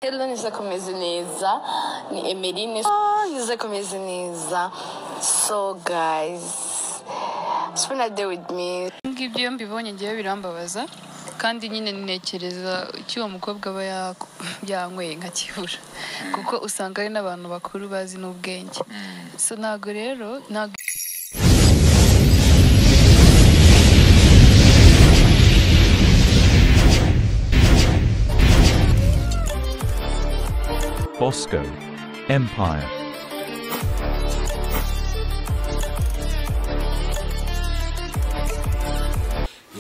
Hello, nizakomeze neza, ni Emeline. Nizakomeze neza. So guys, spend a day with me. Ngibyo iyo mbibonye ngewe birambabaza, kandi nyine ntekereza icyo uwo mukobwa aba yanyweye nkakibura, kuko usanga ari n'abantu bakuru bazi n'ubwenge. So ntabwo rero ntabwo. Bosco Empire.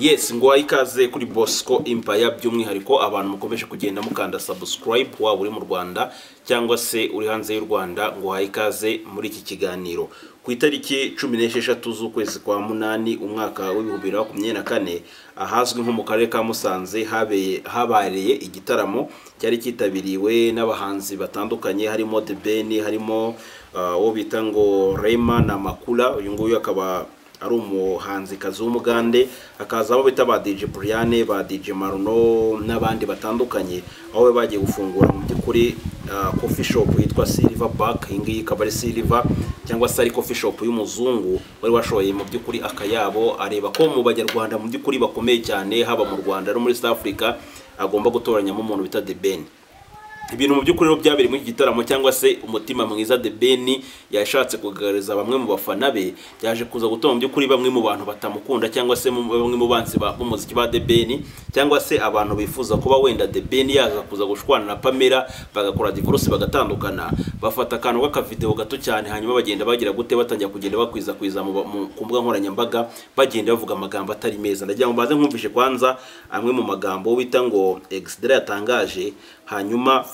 Yes, ngo ikaze kuri Bosco Empire, by'umwihariko abantu mukomeje kugenda mukanda subscribe, waba uri mu Rwanda cyangwa se uri hanze y'u Rwanda, ngo ikaze muri iki kiganiro. Ku itariki 16 z'ukwezi kwa 8 umwaka wa 2024, ahazwi nko mu karere ka Musanze, habereye igitaramo cyari cyitabiriwe n'abahanzi batandukanye, harimo The Ben, harimo uwo bita ngo Rema na Makula. Uyu nguyu akaba ari umuhanzikazi w'Umugande, hakaza abo bita ba DJ Brian, ba DJ Maruno n'abandi batandukanye, aho bagiye gufungura mu by'ukuri coffee shop yitwa Silver Park. Iyi ngiyi ikaba ari Silver cyangwa se ari coffee shop y'umuzungu wari washoye mu by'ukuri akayabo, areba ko mu Banyarwanda mu by'ukuri bakomeye cyane, haba mu Rwanda no muri South Africa, agomba gutoranyamo umuntu bita The Ben. Ibintu mu by'ukuri rero byabereye muri iki gitaramo, cyangwa se umutima mwiza The Ben yashatse kugaragariza bamwe mu bafana be, byaje kuza gutuma mu by'ukuri bamwe mu bantu batamukunda, cyangwa se bamwe mu banzi b'umuziki ba The Ben, cyangwa se abantu bifuza kuba wenda The Ben yaza kuza gushwana na Pamela bagakora divorce bagatandukana, bafata akantu k'akavideo gato cyane, hanyuma bagenda bagira gute, batangira kugenda bakwiza ku mbuga nkoranyambaga, bagenda bavuga amagambo atari meza. Ndagira ngo mbanze nkumvishe kwanza amwe mu magambo wita ngo Exdra yatangaje, hanyuma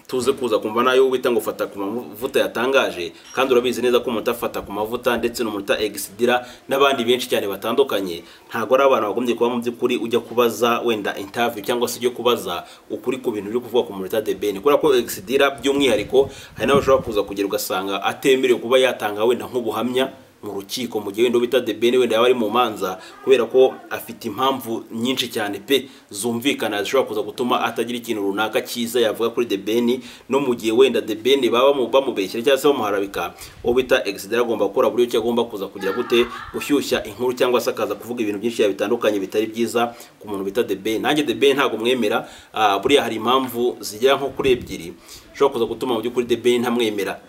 tuze kuza kumva nayo wita ngo Fata ku Mavuta yatangaje. Kandi urabizi neza ko umuntu afata ku mavuta ndetse n'umuntu Exdira n'abandi benshi cyane batandukanye, ntago ari abantu bagombye kuba mu by'ukuri ujya kubaza wenda interview cyangwa se ujye kubaza ukuri ku bintu uri kuvuga ku muntu The Ben, kubera ko Exdira by'umwihariko hari n'abashobora kuza kugera ugasanga atemerewe kuba yatanga wenda nk'ubuhamya mu rukiko mu gihe wenda bita The Ben wenda yaba ari mu manza, kubera ko afite impamvu nyinshi cyane pe zumvikana zishobora kuza gutuma atagira ikintu runaka cyiza yavuga kuri The Ben. No mu gihe wenda The Ben baba bamubeshyira cyangwa se bamuharabika, uwo bita Exdira agomba gukora buri cyo agomba kuza kugira gute, gushyushya inkuru cyangwa se akaza kuvuga ibintu byinshi bitandukanye bitari byiza ku muntu bita The Ben. Nanjye The Ben ntago mwemera, buriya hari impamvu zigera nko kuri ebyiri zishobora kuza gutuma mu by'ukuri The Ben ntamwemera.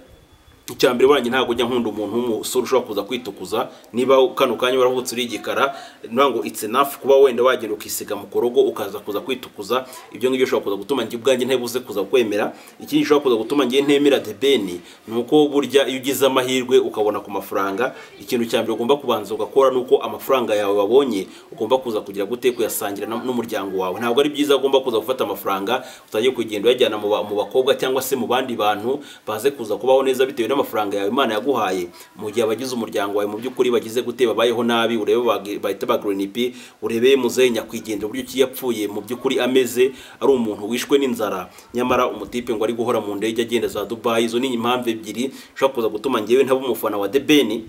Icya mbere, burangiye ntabwo ujya nkunda umuntu w'umusore ushobora kuza kwitukuza. Niba kano kanya waravutse uri igikara, ngo it's enough kuba wenda wagenda ukisiga mu korogo ukaza kuza kwitukuza, ibyo ngibyo ushobora kuza gutuma njye ubwanjye ntebuze kuza kwemera. Ikindi gishobora kuza gutuma njye ntemera The Ben ni uko burya iyo ugize amahirwe ukabona ku mafaranga, ikintu cya mbere ugomba kubanza ugakora nuko amafaranga yawe wabonye ugomba kuza kugira gute, kuyasangira n'umuryango wawe. Ntabwo ari byiza ugomba kuza gufata amafaranga utagiye kugenda uyajyana mu bakobwa cyangwa se mu bandi bantu baze kuza kubaho neza bitewe n'amafaranga yawe Imana yaguhaye, mu gihe abagize umuryango wawe mu by'ukuri bagize gute, babayeho nabi. Urebe bahita ba Green, urebe muzehe nyakwigendera uburyo ki yapfuye mu by'ukuri ameze ari umuntu wishwe n'inzara, nyamara umutipe ngo ari guhora mu ndege agenda za Dubai. Izo ni impamvu ebyiri ushobora kuza gutuma ngewe ntaba umufana wa The Ben.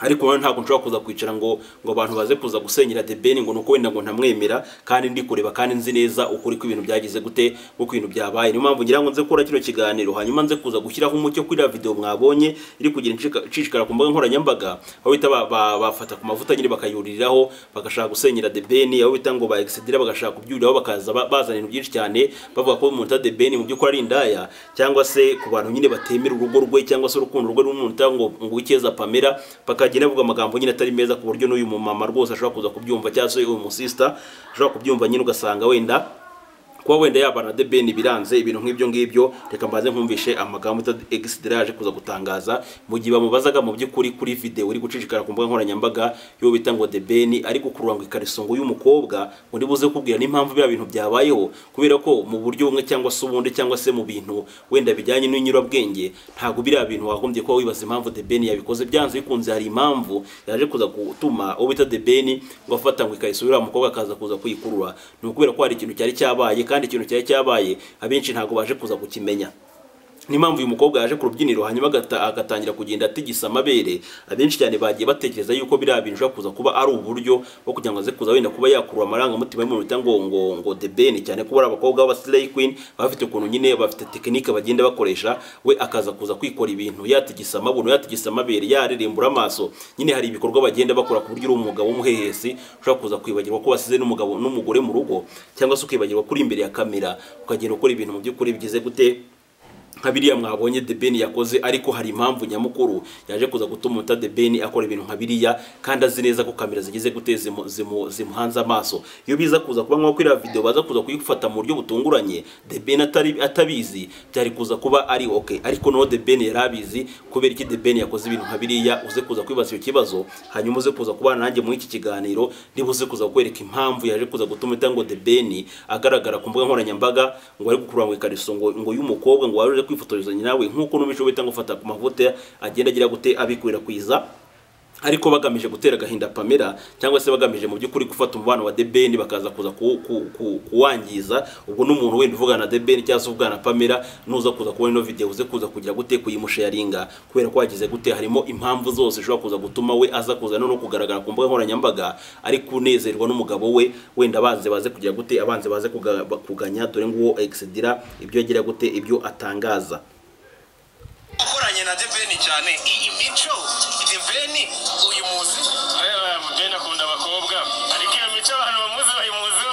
Ariko ntabwo nshobora kuza kwicara ngo abantu baze kuza gusenyera The Ben ngo nuko wenda ngo ntamwemera, kandi ndi kureba kandi nzi neza ukuri ko ibintu byagize gute, uko ibintu byabaye. Niyo mpamvu ngira ngo nze gukora kino kiganiro, hanyuma nze kuza gushyiraho umucyo kuri video mwabonye iri kugira incishikara ku mbuga nkoranyambaga, aho bita bafata ku mavuta nyine bakayuririraho bagashaka gusenyera The Ben, aho bita ngo ba Exdira bagashaka kubyuriraho bakaza bazana ibintu byinshi cyane bavuga ko umuntu The Ben mu by'ukuri ari indaya, cyangwa se ku bantu nyine batemera urugo rwe cyangwa se urukundo rwe n'umuntu ngo Uwicyeza Pamela, bakagenda bavuga amagambo nyine atari meza, ku buryo n'uyu mumama rwose ashobora kuza kubyumva, cyangwa se uyu musista ashobora kubyumva nyine, ugasanga wenda kuba wenda yabana The Ben biranze, ibintu nk'ibyo ngibyo. Reka mbaze nkumvishe amagambo Exdira yaje kuza gutangaza mu gihe bamubazaga mu by'ukuri kuri video iri gucicikara ku mbuga nkoranyambaga yo bita ngo The Ben ari gukurura ngo ikariso ngo y'umukobwa, ngo ndibuze kubwira n'impamvu bya bintu byabayeho, kubera ko mu buryo bumwe cyangwa se ubundi cyangwa se mu bintu wenda bijyanye n'inyurabwenge, ntago biriya bintu wagombye kuba wibaza impamvu The Ben yabikoze. Byanze bikunze hari impamvu yaje kuza gutuma uwo bita The Ben ngo afata ngo ikariso y'uriya mukobwa akaza kuza kuyikurura, ni ukubera ko hari ikintu cyari cyabaye, kandi ikintu cyari cyabaye abenshi ntago baje kuza kukimenya. N'impamvu uyu mukobwa yaje ku rubyiniro hanyuma agatangira kugenda atigisa amabere, abenshi cyane bagiye batekereza yuko biriya bintu bishobora kuza kuba ari uburyo bwo kugira ngo aze kuza wenda kuba yakurura amarangamutima y'umuntu bita ngo The Ben, cyane ko bari abakobwa b'aba slay queen bafite ukuntu nyine bafite tekinike bagenda bakoresha, we akaza kuza kwikora ibintu yatigisa amabuno, yatigisa amabere, yaririmbura amaso. Nyine hari ibikorwa bagenda bakora ku buryo uri umugabo w'umuhehesi ushobora kuza kwibagirwa ko wasize n'umugabo n'umugore mu rugo, cyangwa se ukibagirwa kuri imbere ya kamera ukagenda ukora ibintu mu by'ukuri bigize gute nka biriya mwabonye The Ben yakoze. Ariko hari impamvu nyamukuru yaje kuza gutuma uta The Ben akora ibintu nka biriya kandi azi neza ko kamera zigize gute zimuhanze amaso. Iyo biza kuza kuba nko kuri video baza kuza kuyifata mu buryo butunguranye The Ben atabizi byari kuza kuba ari okay, ariko no The Ben yarabizi. Kubera iki The Ben yakoze ibintu nka biriya? Uze kuza kwibaza icyo kibazo, hanyuma uze kuza kubana nanjye muri iki kiganiro, nibuze kuza kwereka impamvu yaje kuza gutuma ngo The Ben agaragara ku mbuga nkoranyambaga ngo ari gukurura ngo ikariso ngo y'umukobwa ngo waje kwifotorezanya nawe, nkuko n'umico bita ngo fata ku mavuta agenda agira gute abikwirakwiza, ariko bagamije gutera agahinda Pamela, cyangwa se bagamije mu by'ukuri gufata umubano wa The Ben bakaza kuza kuwangiza. Ubwo n'umuntu wenda uvugana na The Ben cyangwa se uvugana na Pamela, nuza kuza kubona ino video uze kuza kugira gute kuyimusharinga, kubera ko wagize gute harimo impamvu zose zishobora kuza gutuma we aza kuza no kugaragara ku mbuga nkoranyambaga ari kunezerwa n'umugabo we, wenda abanze baze kugira gute, abanze baze kuganya. Dore nguwo Exedira ibyo yagira gute, ibyo atangaza. Ukoranye na The Ben cyane iyi mico The Ben uyu muzi Ben akunda abakobwa, ariko iyo mico abantu bamuzi bayimuzi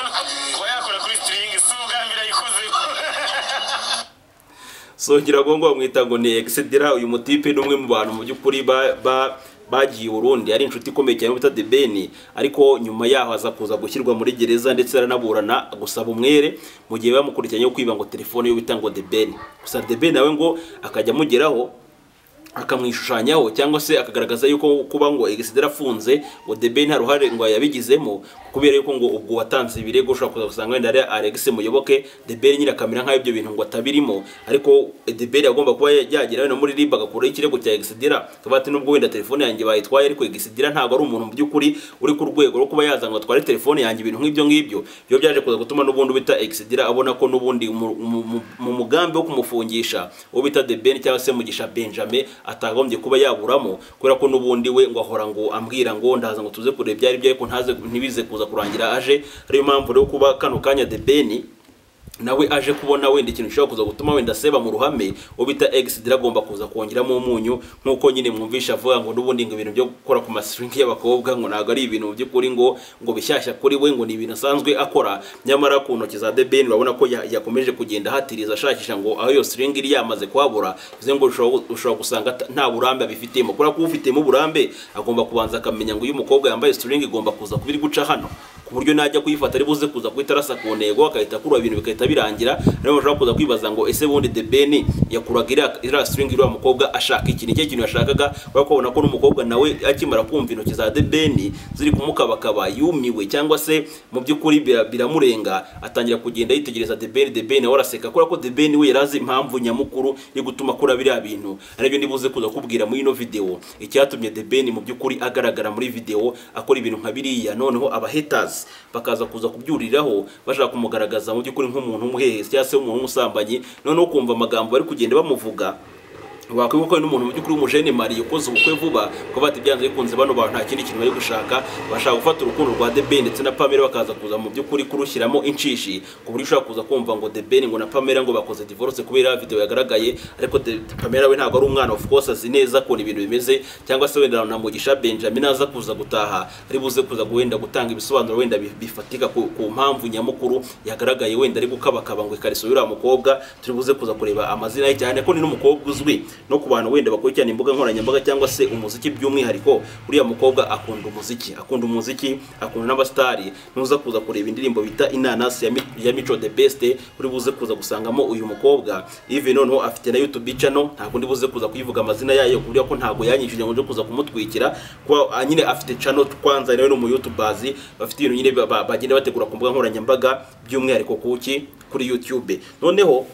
kuba yakora kuri string si ubwambere ayikoze. So ngira ngo bamwita ngo ni Exedira. Uyu mutipe ni umwe mu bantu mu by'ukuri bagiye Burundi, ari inshuti ikomeye cyane bita The Ben, ariko nyuma yaho aza kuza gushyirwa muri gereza ndetse aranaburana gusaba umwere mu gihe bamukurikiranye yo kwiba ngo telefone yo bita ngo The Ben. Gusa The Ben nawe ngo akajya amugeraho akamwishushanyaho cyangwa se akagaragaza yuko kuba ngo Exedira afunze ngo The Ben nta ruhare ngo yabigizemo, kubera yuko ngo ubwo watanze ibirego ushobora kuza gusanga wenda ari Alex Muyoboke, The Ben nyine akamera nk'aho ibyo bintu ngo atabirimo, ariko The Ben agomba kuba yagera no muri RIB agakuraho ikirego cya Exedira, akavuga ati nubwo wenda telefone yanjye bayitwaye ariko Exedira ntabwo ari umuntu mu by'ukuri uri ku rwego rwo kuba yaza ngo atware telefone yanjye, ibintu nk'ibyo ngibyo. Byo byaje kuza gutuma n'ubundi bita Exedira abona ko n'ubundi mu mugambi wo kumufungisha uwo bita The Ben cyangwa se Mugisha Benjamin atagombye kuba yaburamo, kubera ko n'ubundi we ngo ahora ngo ambwira ngo ndaza ngo tuze kureba byari byo, ariko ntaze ntibize kuza kurangira aje. Ariyo mpamvu rero kuba kano kanya The Ben nawe aje kubona wenda ikintu gishobora kuza gutuma wenda seba mu ruhame, uwo bita Exedira agomba kuza kongeramo umunyu, nkuko nyine mwumvisha avuga ngo n'ubundi ngo ibintu byo gukora ku masring y'abakobwa ngo ntabwo ari ibintu by'ukuri ngo bishyashya kuri we, ngo ni ibintu asanzwe akora. Nyamara ku ntoki za The Ben urabona ko yakomeje kugenda hatiriza ashakisha ngo aho iyo string iri yamaze kuhabura, bivuze ngo ushobora gusanga nta burambe abifitemo, kubera ko ufitemo uburambe agomba kubanza akamenya ngo uyu mukobwa yambaye string igomba kuza kuba iri guca hano, ku buryo najya kuyifata ari buze kuza guhita arasa ku ntego akahita akura ibintu bigahita birangira. Rero bashobora kuza kwibaza ngo ese bundi The Ben yakuraga iriya string iriya mukobwa ashaka iki? Ni cyo kintu yashakaga, kubera ko abona ko n'umukobwa nawe akimara kumva intoki za The Ben ziri kumukabakaba yumiwe, cyangwa se mu by'ukuri biramurenga, atangira kugenda yitegereza The Ben. The Ben nawe araseka, kubera ko The Ben we yarazi impamvu nyamukuru yo gutuma akora biriya bintu. Aribyo ndibuze kuza kubwira muri ino video icyatumye The Ben mu by'ukuri agaragara muri video akora ibintu nka biriya, noneho aba haters bakaza kuza kubyuriraho bashaka kumugaragaza mu by'ukuri nk'umuntu w'umuhehesi cyangwa se umuntu w'umusambanyi. Noneho kumva amagambo bari kugenda bamuvuga, wakwibuka ko n'umuntu mu by'ukuri w'umujene Marie ukoze ubukwe vuba, ko bati byanze bikunze bano bantu nta kindi kintu bari gushaka, bashaka gufata urukundo rwa The Ben ndetse na Pamela bakaza kuza mu by'ukuri kurushyiramo inshishi, ku buryo ushobora kuza kumva ngo The Ben ngo na Pamela ngo bakoze divorce kubera video yagaragaye. Ariko Pamela we ntabwo ari umwana, of course azi neza ko ibintu bimeze, cyangwa se wenda na Mugisha Benjamin aza kuza gutaha ari buze kuza wenda gutanga ibisobanuro wenda bifatika ku mpamvu nyamukuru yagaragaye wenda ari gukabakaba ngo ikariso y'uriya mukobwa. Turi buze kuza kureba amazina ye, cyane ko ni n'umukobwa uzwi no ku bantu wenda bakurikirana imbuga nkoranyambaga cyangwa se umuziki by'umwihariko. Uriya mukobwa akunda umuziki, akunda umuziki, akunda n'abastari. Nuza kuza kureba indirimbo bita Inanasi ya Mico The Best, uri buze kuza gusangamo uyu mukobwa. Even noneho afite na YouTube channel, ntabwo ndi buze kuza kuyivuga amazina yayo kubera ko ntabwo yanyishyuye ngo nje kuza kumutwikira, kuba nyine afite channel kwanza nawe no mu YouTubers bafite ibintu nyine bagenda bategura ku mbuga nkoranyambaga by'umwihariko kuki kuri YouTube. Noneho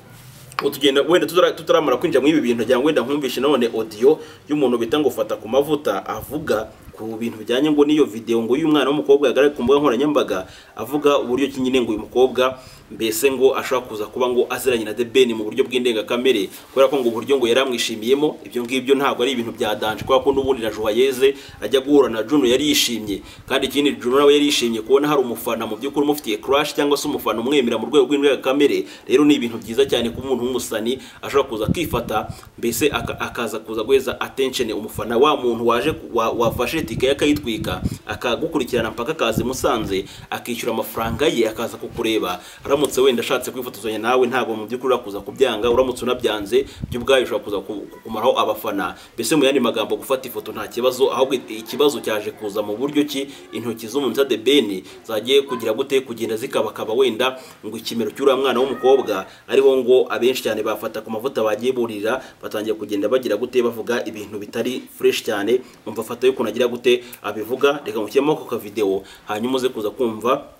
utugenda wenda tutaramara kwinjira mu ibi bintu, cyangwa wenda nkumvishe none audio y'umuntu bita ngo fata ku mavuta avuga ku bintu bijyanye ngo n'iyo video ngo uyu mwana w'umukobwa yagaragaye ku mbuga nkoranyambaga avuga uburyo ki nyine ngo uyu mukobwa mbese ngo ashobora kuza kuba ngo aziranye na The Ben mu buryo bw'indengakamere, kubera ko ngo uburyo ngo yaramwishimiyemo ibyo ngibyo ntabwo ari ibintu bya danger, kubera ko n'ubundi na Joyeze ajya guhura na Juno yari yishimye, kandi ikindi Juno nawe yari yishimye kubona hari umufana mu by'ukuri umufitiye crush cyangwa se umufana umwemera mu rwego rw'indengakamere. Rero ni ibintu byiza cyane kuba umuntu w'umusani ashobora kuza akifata mbese akaza kuza guheza attention umufana wa muntu waje wafashe tike akayitwika akagukurikirana mpaka akaza Musanze akishyura amafaranga ye akaza kukureba. Aramutse wenda ashatse kwifotozanya nawe ntabwo mu by'ukuri urakuza kubyanga, uramutse unabyanze by'ubwayo ushobora kuza kumaraho abafana. Mbese mu yandi magambo gufata ifoto nta kibazo, ahubwo ikibazo cyaje kuza mu buryo ki intoki z'umuntu The Ben zagiye kugira gute kugenda zikabakaba wenda ngo ikimero cy'uriya mwana w'umukobwa ariho ngo abenshi cyane bafata ku mavuta bagiye burira batangiye kugenda bagira gute bavuga ibintu bitari fresh cyane. Umva fata yuko nagira gute abivuga, reka mushyiremo ako ka video hanyuma uze kuza kumva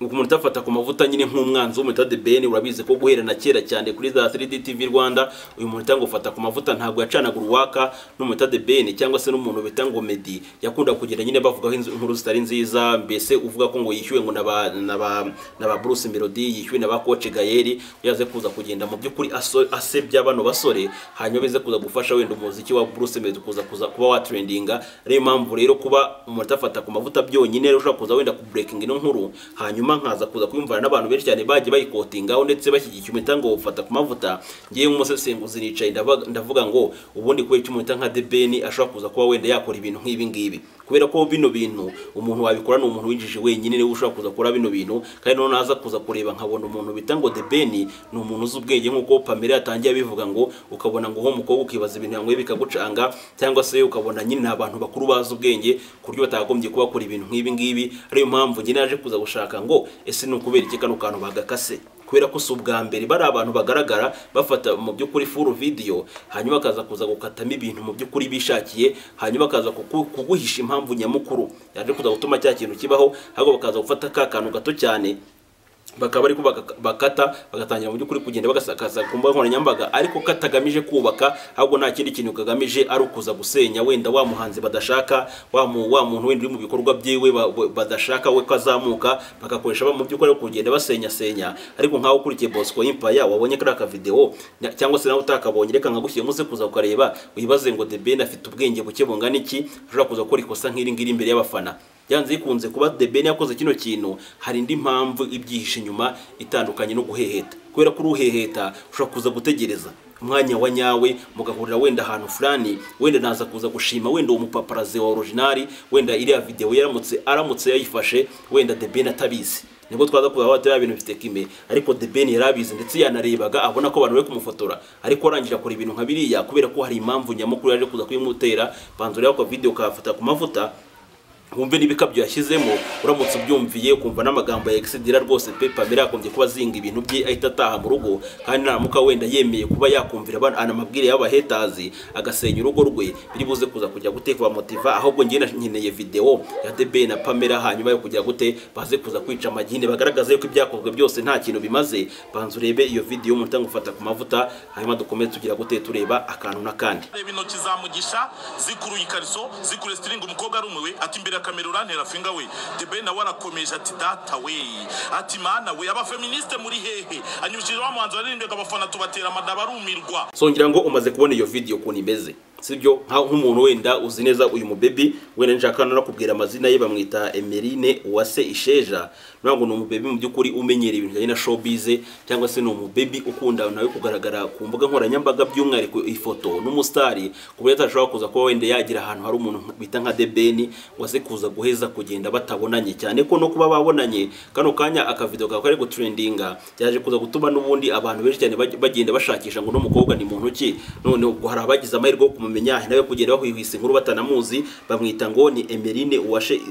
umuntu utafata ku mavuta nyine nk'umwanzi w'umuntu The Ben. Urabizi ko guhera na kera cyane kuri za 3D TV Rwanda uyu muntu ngo ufata ku mavuta ntabwo yacanaga uruwaka n'umuntu The Ben cyangwa se n'umuntu bita ngo Meddy yakunda kugenda nyine bavugaho inkuru zitari nziza, mbese uvuga ko ngo yishyuwe ngo naba Bruce Melody, yishyuwe na ba Coach Gael, yaze kuza kugenda mu by'ukuri asebya bano basore, hanyuma bize kuza gufasha wenda umuziki wa Bruce Melody kuza kuba wa trendinga. Ariyo mpamvu rero kuba umuntu afata ku mavuta byonyine rero ushobora kuza wenda ku breaking ino nkuru, hanyuma nkaza kuza kuyumvana n'abantu benshi cyane bagiye bayikotingaho ndetse bashyigikiye umuntu ngo ufata ku mavuta. Ngiye nk'umusesenguzi nicaye ndavuga ngo ubundi kubera icyo nka The Ben ashobora kuza kuba wenda yakora ibintu nk'ibi ngibi, kubera ko bino bintu umuntu wabikora ni umuntu winjije wenyine niwe ushobora kuza gukora bino bintu. Kandi none naza kuza kureba nkabona umuntu bita ngo The Ben ni umuntu uzi ubwenge nk'uko Pamela yatangiye abivuga ngo ukabona ngo umukobwa ukibaza ibintu yangoye bikagucanga, cyangwa se ukabona nyine abantu bakuru bazi ubwenge ku buryo batagombye kuba bakora ibintu nk'ibi ngibi. Ariyo mpamvu njye naje kuza gushaka ngo ese ni ukubera iki kano kantu bagakase, kubera ko si ubwa mbere bari abantu bagaragara bafata mu by'ukuri full video hanyuma akaza kuza gukatamo ibintu mu by'ukuri bishakiye, hanyuma akaza kuguhisha impamvu nyamukuru yaje kuza gutuma cya kintu kibaho, ahubwo bakaza gufata ka kantu gato cyane bakaba ariko bakata bagatangira mu by'ukuri kugenda bagasakaza ku mbuga nkoranyambaga, ariko katagamije kubaka, ahubwo nta kindi kintu kagamije ari ukuza gusenya wenda wa muhanzi badashaka, wa muntu wenda uri mu bikorwa byiwe badashaka we kazamuka, bakakoresha mu by'ukuri kugenda basenya senya. Ariko nkaho ukurikiye Bosco Empire wabonye kuri aka video cyangwa se nawe utakabonye, reka nkagushyire muze kuza ukareba wibaze ngo The Ben afite ubwenge buke bungana iki ashobora kuza gukora ikosa nk'iri ngiri imbere y'abafana. Byanze bikunze kuba The Ben yakoze kino kintu hari indi mpamvu ibyihishe inyuma itandukanye no guheheta, kubera ko uruheheta ushobora kuza gutegereza umwanya wa nyawe mugahurira wenda ahantu fulani, wenda naza kuza gushima wenda uwo mupaparazi wa original, wenda iriya video yaramutse aramutse yayifashe wenda The Ben atabizi nibwo twaza kuba batera ibintu bifite kime, ariko The Ben yarabizi ndetse yanarebaga abona ko abantu bari kumufotora, ariko arangije akora ibintu nka biriya kubera ko hari impamvu nyamukuru yaje kuza kuyimutera. Banzura yako video kafata ku mavuta wumve n'ibikabyo yashyizemo, uramutse ubyumviye ukumva n'amagambo ya Exidira rwose pe Pamela yakombye kuba azinga ibintu bye ahita ataha mu rugo, kandi naramuka wenda yemeye kuba yakumvira amabwire y'abahetazi agasenya urugo rwe biri buze kuza kujya gute kuba motiva. Ahubwo ngiye nkeneye video ya The Ben na Pamela hanyuma yo kujya gute baze kuza kwica amagine bagaragaza yuko ibyakozwe byose nta kintu bimaze. Banza urebe iyo video umuntu ufata ku mavuta hanyuma dukomeze tugira gute tureba akantu n'akandi. Reba intoki za Mugisha zikuruye ikariso zikure string, umukobwa arumiwe ati imbere kamera urantera finga we. The Ben nawe arakomeje ati data we, ati mana we, abafeministe muri hehe? Anyushije wa muhanzi waririmbye abafana tubatera amadaba arumirwa. So ngira ngo umaze kubona iyo video ukuntu imeze, sibyo? Nk'umuntu wenda uzi neza uyu mubebi wenda nshaka no nakubwira amazina ye, bamwita Emeline Uwase Isheja. Ntabwo ni umubebi mu by'ukuri umenyera ibintu bijyanye na showbiz, cyangwa se ni umubebi ukunda nawe kugaragara ku mbuga nkoranyambaga by'umwihariko ifoto n'umustari, ku buryo atashobora kuza kuba wenda yagira ahantu hari umuntu bita nka The Ben waze kuza guheza kugenda batabonanye, cyane ko no kuba babonanye kano kanya akavideo ka kari gutrendinga byaje kuza gutuma n'ubundi abantu benshi cyane bagenda bashakisha ngo no mukobwa ni muntu ki. None ubwo hari abagize amahirwe yo kumumenya nawe kugenda bahwihwisa inkuru batanamuzi, bamwita ngo ni Emeline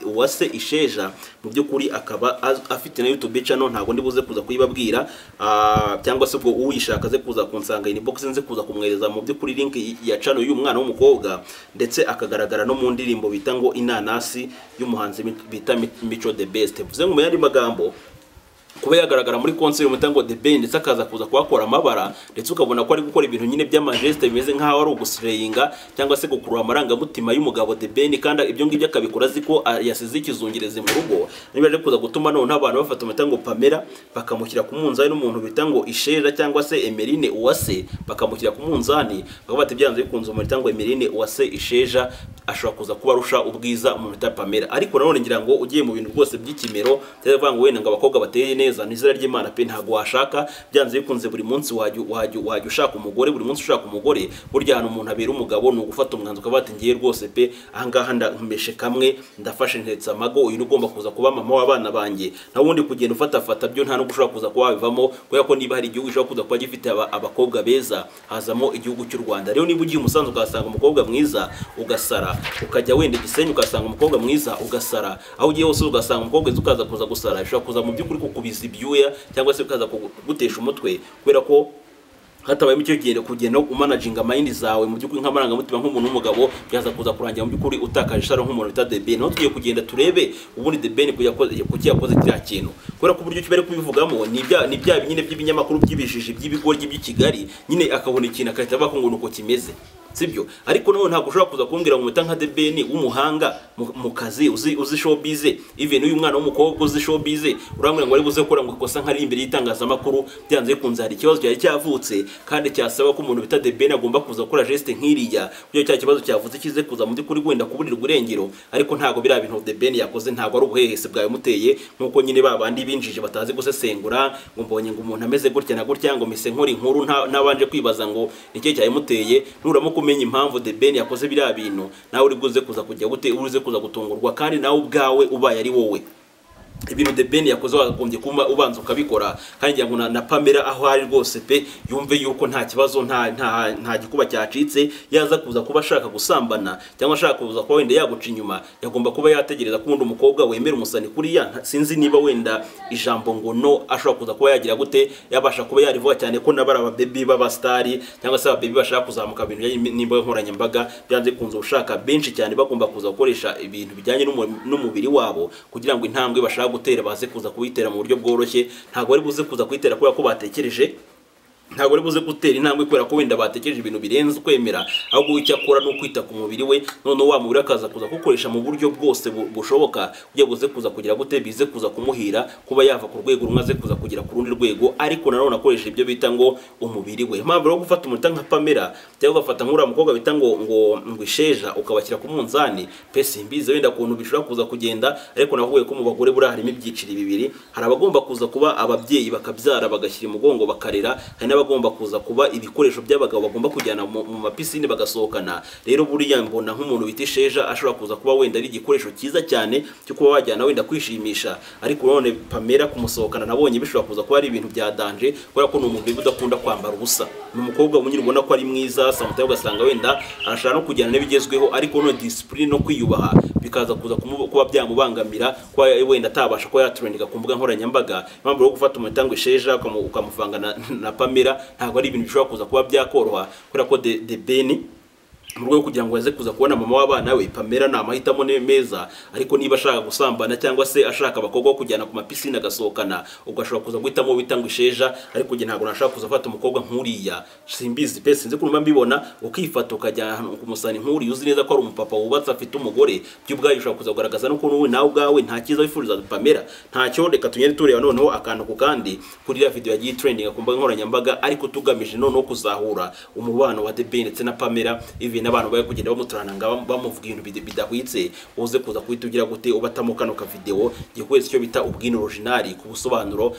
Uwase Isheja. Mu by'ukuri akaba afite na YouTube channel, ntago ndibuze kuza kuyibabwira, cyangwa se ubwo uyishaka ze kuza kunsanga inbox nze kuza kumwereza mu by'ukuri link ya channel y'uyu mwana w'umukobwa, ndetse akagaragara no mu ndirimbo bita ngo Inanasi y'umuhanzi bita Mico The Best. Bivuze ngo mu yandi magambo Kuba yagaragara muri concert umutango The Ben, ndetse akaza kuza kuhakora amabara, ndetse ukabona ko ari gukora ibintu nyine by'amageste bimeze nk'aho ari ugusireyinga cyangwa se gukurura amarangamutima y'umugabo The Ben, kandi ibyo ngibyo akabikora azi ko yasize ikizungerezi mu rugo. Niba aje kuza gutuma noneho abantu bafata umutango Pamela bakamushyira ku munzani n'umuntu bita ngo Isheja cyangwa se Emeline Uwase, bakamushyira ku munzani bakavuga bati byanze bikunze umuntu Emeline Uwase Isheja ashobora kuza kuba arusha ubwiza umuntu bita Pamela. Ariko nanone ngira ngo ugiye mu bintu rwose by'ikimero, cyangwa ngo wenda ngo abakobwa bateye neza, ni izina ry'Imana pe, ntago washaka byanze bikunze buri munsi wajya ushaka umugore, buri munsi ushaka umugore. Burya ahantu umuntu abera umugabo ni ugufata umwanzuro ukavuga ati ngiye rwose pe, ahangaha ndameshe kamwe, ndafashe ntetse amago, uyu ugomba kuza kuba mama w'abana banjye. Naho ubundi kugenda ufatafata byo nta nubwo ushobora kuza kuba wabivamo, kubera ko niba hari igihugu gishobora kuza kuba gifite abakobwa beza hazamo igihugu cy'u Rwanda. Rero niba ugiye umusanzu ukahasanga umukobwa mwiza ugasara, ukajya wenda Gisenyi ugasanga umukobwa mwiza ugasara, aho ugiye hose ugasanga umukobwa mwiza ukaza kuza gusara, bishobora kuza mu by'ukuri kukubiza ibyuya cyangwa se ukaza kugutesha umutwe, kubera ko hatabayemo icyo gihe kugenda umanaginga mind zawe mu by'ukuri nk'amarangamutima nk'umuntu w'umugabo, byaza kuza kurangira mu by'ukuri utakaje isharo nk'umuntu bita The Ben. Naho tugiye kugenda turebe ubundi The Ben kuki yakoze kiriya kintu, kubera ko uburyo bari kubivugamo ni bya nyine by'ibinyamakuru by'ibijiji by'ibigoryi by'i Kigali, nyine akabona ikintu akahita avuga ngo nuko kimeze, sibyo? Ariko nawe ntabwo ushobora kuza kumbwira ngo muta nka The Ben w'umuhanga mu kazi uzi showbiz, even uyu mwana w'umukobwa uzi showbiz, urambwira ngo ari buze gukora ngo ikosa nkari imbere y'itangazamakuru. Byanze bikunze hari ikibazo cyari cyavutse kandi cyasaba ko umuntu bita The Ben agomba kuza gukora geste nk'iriya kugira cya kibazo cyavutse kize kuza mu by'ukuri wenda kuburirwa irengero. Ariko ntabwo biriya bintu The Ben yakoze ntabwo ari ubuhehese bwabimuteye, nkuko nyine babandi binjije batazi gusesengura ngo mbonye ngo umuntu ameze gutya na gutya ngo mise nkora inkuru ntabanje kwibaza ngo ni cyayimuteye. Nuramuka umenya impamvu The Ben yakoze biriya bintu, nawe uri buze kuza kujya gute, uruze kuza gutungurwa, kandi nawe ubwawe ubaye ari wowe ibintu The Ben yakoze wagombye kuba ubanza ukabikora. Kandi ngira ngo na Pamela aho ari rwose pe yumve yuko nta kibazo, nta gikuba cyacitse, yaza kuza kuba ashaka gusambana cyangwa ashaka kuza kuba wenda yaguca inyuma, yagomba kuba yategereza ko undi umukobwa wemera umusani kuriya. Sinzi niba wenda ijambo ngo no ashobora kuza kuba yagira gute, yabasha kuba yarivuga, cyane ko nabara aba baby b'abastari cyangwa se aba baby bashaka kuzamuka ibintu n'imbuga nkoranyambaga, byanze kunze ushaka benshi cyane bagomba kuza gukoresha ibintu bijyanye n'umubiri wabo kugira ngo intambwe bashaka gutera baze kuza kuyitera mu buryo bworoshye. Ntabwo bari buze kuza kuyitera kubera ko batekereje, ntabwo bari buze gutera intambwe kubera ko wenda batekereje ibintu birenze kwemera, ahubwo icyo akora ni ukwita ku mubiri we, noneho wa mubiri akaza kuza kukoresha mu buryo bwose bushoboka kugira buze kuza kugira gute, bize kuza kumuhira kuba yava ku rwego rumwe aze kuza kugera ku rundi rwego, ariko nanone akoresha ibyo bita ngo umubiri we. Impamvu rero gufata umuntu nka Pamela cyangwa ugafata nk'uriya mukobwa bita ngo Isheja ukabashyira ku munzani pe, simbizi wenda kuntu bishobora kuza kugenda, ariko navuye ko mu bagore buriya harimo ibyiciro bibiri, hari abagomba kuza kuba ababyeyi bakabyara bagashyira umugongo bakarera, hari n'abagomba kuza kuba ibikoresho by'abagabo bagomba kujyana mu mapisine bagasohokana. Rero buriya mbona nk'umuntu bita Isheja ashobora kuza kuba wenda ari igikoresho cyiza cyane cyo kuba wajyana wenda kwishimisha, ariko none Pamela kumusohokana nabonye bishobora kuza kuba ari ibintu bya danger, kubera ko ni umuntu udakunda kwambara ubusa, ni umukobwa munini ubona ko ari mwiza, samutaye ugasanga wenda arashaka no kujyana n'ibigezweho, ariko none discipline no kwiyubaha bikaza kuza kuba byamubangamira, kuba wenda atabasha kuba yatrendinga ku mbuga nkoranyambaga. Impamvu yo gufata umuntu ngo Isheja ukamuvanga na Pamela ntabwo ari ibintu bishobora kuza kuba byakoroha, kubera ko The Ben mu rwego kugira ngo aze kuza kubona mama w'abana we, Pamela ni amahitamo meza, ariko niba ashaka gusambana cyangwa se ashaka abakobwa kujyana ku mapisine agasohokana, ubwo ashobora kuza guhitamo bita ngo Isheja. Ariko njye ntabwo nashaka kuza afata umukobwa nk'uriya, simbizi pe, sinzi ukuntu mbibona, ukifata ukajya ku musani nk'uriya uzi neza ko ari umupapa wubatse afite umugore, by'ubwayo ushobora kuza kugaragaza n'ukuntu wowe nawe ubwawe nta cyiza wifuriza Pamela ntacyo. Reka tugende tureba noneho akantu ku kandi kuri iriya video yagiye trending ku mbuga nkoranyambaga, ariko tugamije noneho kuzahura umubano wa The Ben ndetse na Pamela, even n'abantu bari kugenda bamuturana nga bamuvuga ibintu bidahwitse, uze kuza kuhita ugira gute ubatamo kano ka video gikwezi cyo bita ubwino original ku busobanuro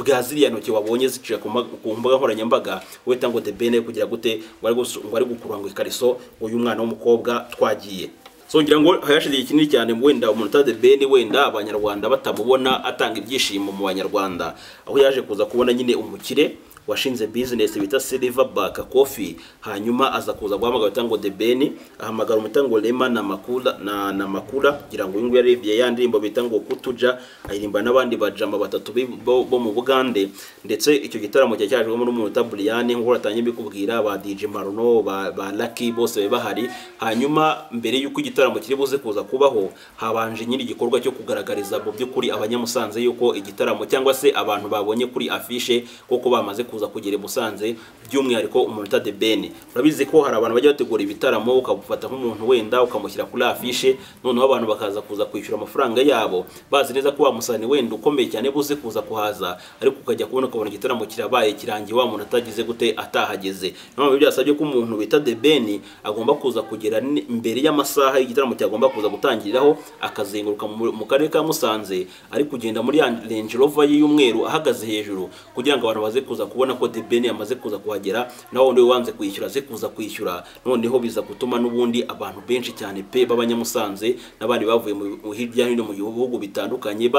bwa ziriya ntoki wabonye ziciye ku mbuga nkoranyambaga, weta ngo The Ben kugira gute ngo ari gukurura ngo ikariso uyu mwana w'umukobwa twagiye. So ngira ngo hayashize ikinini cyane wenda umuntu The Ben wenda abanyarwanda batamubona atanga ibyishimo mu banyarwanda, aho yaje kuza kubona nyine umukire washinze business bita Silverback Coffee, hanyuma aza kuza guhamagara bita ngo The Ben, ahamagara umutango Rema na Makula na Makula kugira ngo uyu nguyu yarebye ya ndirimbo bita ngo Kutuja, ayirimba n'abandi bajama batatu bo mu Bugande. Ndetse icyo gitaramo cyari cyajwemo n'umuntu Brian nk'uko ratangiye mbikubwira, ba DJ Maruno, ba Lucky bose bahari. Hanyuma mbere y'uko igitaramo kiri buze kuza kubaho, habanje nyiri igikorwa cyo kugaragariza mu by'ukuri abanyamusanze yuko igitaramo cyangwa se abantu babonye kuri afishe koko bamaze kuza kugera Musanze, by'umwihariko umuntu The Ben. Urabizi ko hari abantu bajya bategura ibitaramo ukabufata nk'umuntu wenda ukamushyira kuri afishe, noneho abantu bakaza kuza kwishyura amafaranga yabo bazi neza ko wa musani wenda ukomeye cyane buze kuza kuhaza, ariko ukajya kubona ukabona igitaramo kirabaye kirangiye wa muntu atagize gute atahageze. None byasabye ko umuntu bita The Ben agomba kuza kugera mbere y'amasaha y'igitaramo cyagomba kuza gutangiriraho, akazenguruka mu karere ka Musanze ari kugenda muri Range Rover y'umweru ahagaze hejuru kugira ngo abantu baze kuza kubona ko The Ben yamaze kuza kuhagera, naho undi wanze kwishyura aze kuza kwishyura. Noneho biza gutuma n'ubundi abantu benshi cyane pe b'abanyamusanze n'abandi bavuye mu hirya no hino mu bihugu bitandukanye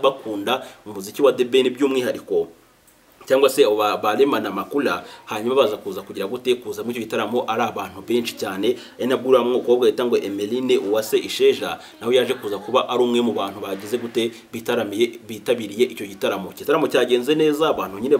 bakunda umuziki wa The Ben by'umwihariko, cyangwa se ba Rema na Makula, hanyuma baza kuza kugira gute kuza muri icyo gitaramo ari abantu benshi cyane. Ari nabwo uriya mukobwa yita ngo Emeline Uwase Isheja nawe yaje kuza kuba ari umwe mu bantu bagize gute bitaramiye bitabiriye icyo gitaramo. Igitaramo cyagenze neza, abantu nyine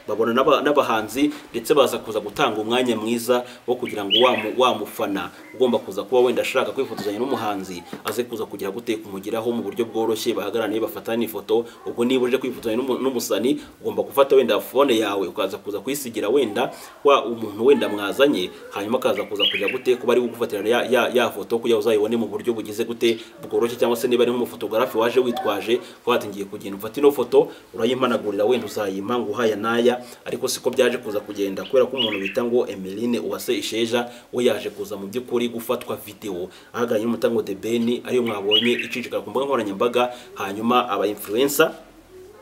babona n'abahanzi, ndetse baza kuza gutanga umwanya mwiza wo kugira ngo wa mufana ugomba kuza kuba wenda ashaka kwifotozanya n'umuhanzi aze kuza kugira gute kumugeraho mu buryo bworoshye, bahagarane bafatane ifoto. Ubwo niba uje kwifotozanya n'umusani ugomba gufata wenda phone yawe ukaza kuza kwisigira wenda wa umuntu wenda mwazanye, hanyuma akaza kuza kujya gute kuba ari gufatira ya foto kugira uzayibone mu buryo bugize gute bworoshye, cyangwa se niba ari nk'umufotographe waje witwaje ko atingiye kugenda ufata ino foto urayimpanagurira wenda uzayimpa ngo uhaya naya. Ariko siko byaje kuza kugenda kubera ko umuntu bita ngo Emeline Uwase Isheja we yaje kuza mu by'ukuri gufatwa video ahagaranye n'umutango The Ben ariyo mwabonye icicikara ku mbuga nkoranyambaga. Hanyuma aba influencer